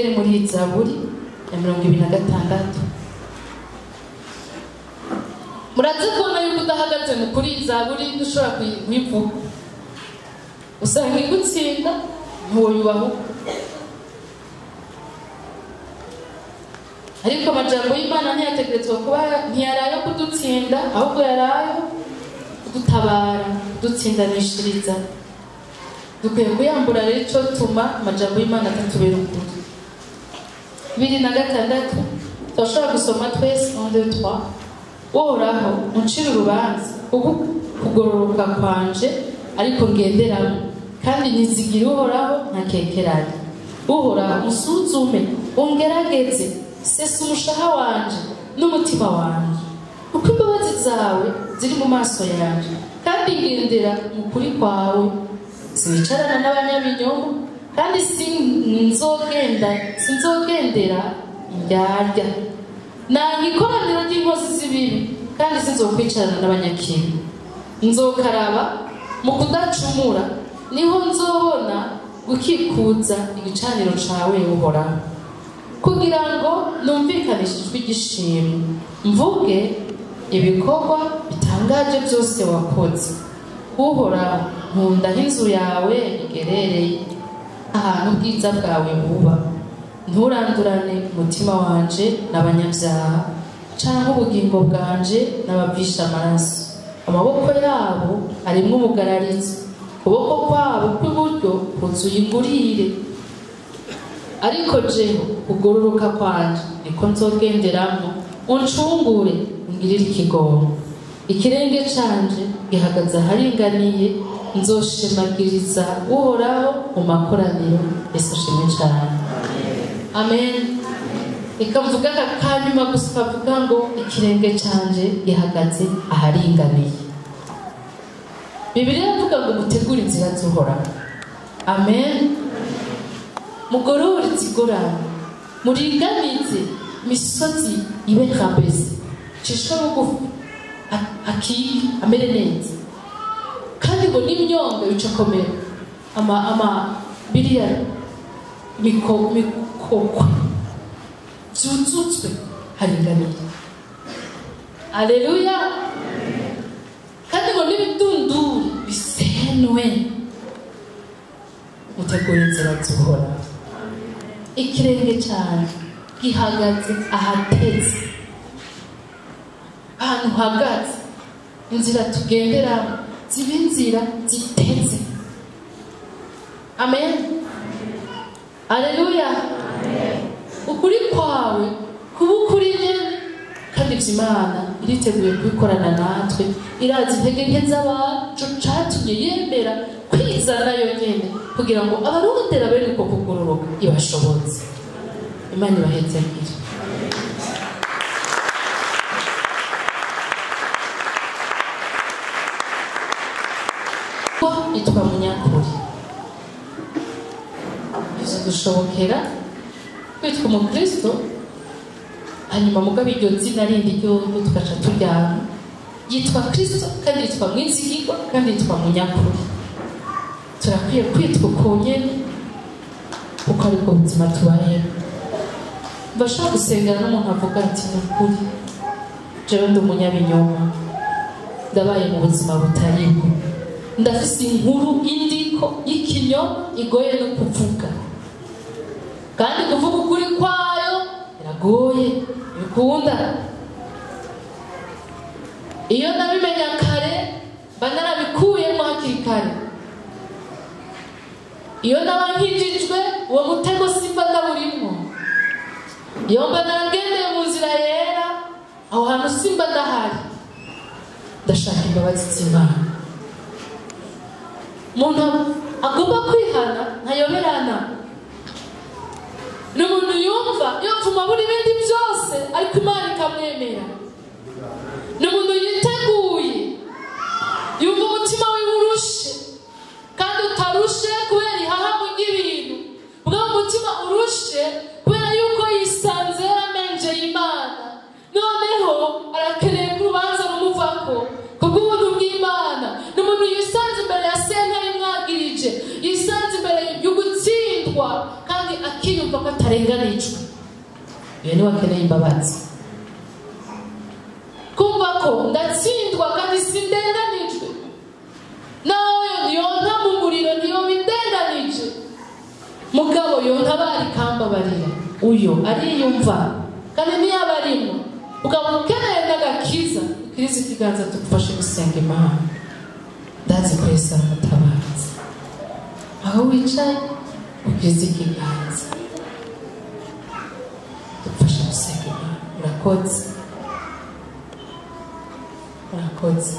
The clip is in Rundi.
Muri Zaburi ya 26 murazi kubona yuko udahagaze mu kuri Zaburi ntushobora kuyivuga, usanga igutsinda ntiwoyubaho. Ariko amajambo y'Imana ntiyategerezwa kuba, ntiyarayo kudutsinda, ahubwo yarayo kudutabara, kudutsindanishiriza. Dukwiye kuyambura rero ico tuma amajambo y'Imana atatubera ukuri. 26 turashobora gusoma twese 1 2 3. Uhoraho uncire urubanza kuko kugororoka kwanje ariko ngenderamo, kandi nizigira Uhoraho ntakekeranye. Uhoraho unsuzume ungerageze, sesa umushaha wanje n'umutima wanje, kuko imbabazi zawe ziri mu maso yanje, kandi ngendera mu kuri kwawe. Sinicarana n'abanyabinyoma, kandi sinzogendera indyarya. Nanga ikoraniro ry'inkozi z'ibibi, kandi sinzokwicarana n'abanyakibi. Nzokaraba mu kudacumura, niho nzobona gukikuza igicaniro cawe Uhoraho, kugira ngo numvikanishe ijwi ry'ishimwe, mvuge ibikorwa bitangaje byose wakoze. Uhoraho, nkunda aho inzu yawe igerereye, ahantu ubwiza bwawe buba. Nturandurane umutima wanje n'abanyabyaha, canke ubugingo bwanje n'ababvisha amaraso. Amaboko yabo arimwo umugararizo, ukuboko kwabo kw'iburyo kuzuye ingurire. Ariko jeho kugororoka kwanje niko nzogenderamwo, uncungure ungirire ikigongo. Ikirenge canje gihagaze aharinganiye, nzoshemagiriza Uhoraho mu makoraniro. Yesu ashimwe cane. Amen. Reka mvuge aka kanyuma gusa kavuga ngo ikirenge canje gihagaze aharinganiye. Bibiliya iravuga ngo mutegure inzira z'Uhoraho. Amen. Mugorore izigorana, muringanize imisozi ibe rabese, cishwe bugufi akike amere neza, kandi ngo n'imyonga icokomera ama biriya mikokwe vyuzutswe haringaniye. Aleluya. Kandi ngo n'ibidunduri bisenwe, mutegure inzira z'Uhoraho. Ikirenge canje gihagaze ahateze, ahantu hahagaze inzira tugenderamo ziba inzira ziteze. Amen. Aleluya. Ukuri kwawe kuba ukuri nyene, kandi Imana iriteguye kubikorana natwe. Irazi intege nke z'abacu, catumye yemera kwizana yonyene kugira ngo abarondera bene uko kugororoka ibashobotse. Imana ibahezagire. Itwa munyakuri. Bizodushobokera kwitwa umukristo, hanyuma mugabo iryo zina rindi ryo tugaca turyana. Yitwa Kristo kandi yitwa mwizigirwa kandi yitwa munyakuri. Turakwiye kwitwa uko nyene, kuko aribwo buzima tubayeho. Bashobora gusengera n'umuntu avuga ati ni ukuri jewe ndi umunyabinyoma, ndabaye mu buzima butaribwo, ndafise inkuru indiko y'ikinyoma igoye no kuvuga, kandi kuvuga ukuri kwayo biragoye, bikunda. Iyo nabimenya kare mba narabikuyemo hakiri kare. Iyo naba nkijijwe uwo mutego simba ndawurimwo. Iyo mba naragendeye mu nzira yera aho hantu simba ndahari. Ndashaka imbabazi z'Imana. Umuntu agomba kwihana ntayoberana. Ni umuntu yumva yopfuma abura ibindi byose ariko Imana ikamwemera. Ni umuntu yiteguye, yumva umutima wiwe urushe, kandi utarushe kubera ihahamu ry'ibintu, bwa umutima urushe kubera yuko yisanze yaramenje Imana. Noneho arakeneye ko urubanza rumuvako kubw'ubuntu bw'Imana. Ni umuntu yisanze imbere ya sentare imwagirije, yisanze imbere y'ugutsindwa, kandi akiyumva ko atari atarenganijwe, iyo niwe akeneye imbabazi. Kumva ko ndatsindwa kandi sindenganijwe, nawe yonta mu muriro niyo bindenganije, mugabo yonta bari kambabarira, uyo ariyumva kandi niyaba arimo. Ukaba ukeneye n'agakiza, ukiriza ikiganza tugufashe gusenga Imana. Ndazi ko Yesu aramutabaza. Aho wicaye ukiriza ikiganza tugufashe gusenga Imana. Urakoze, urakoze.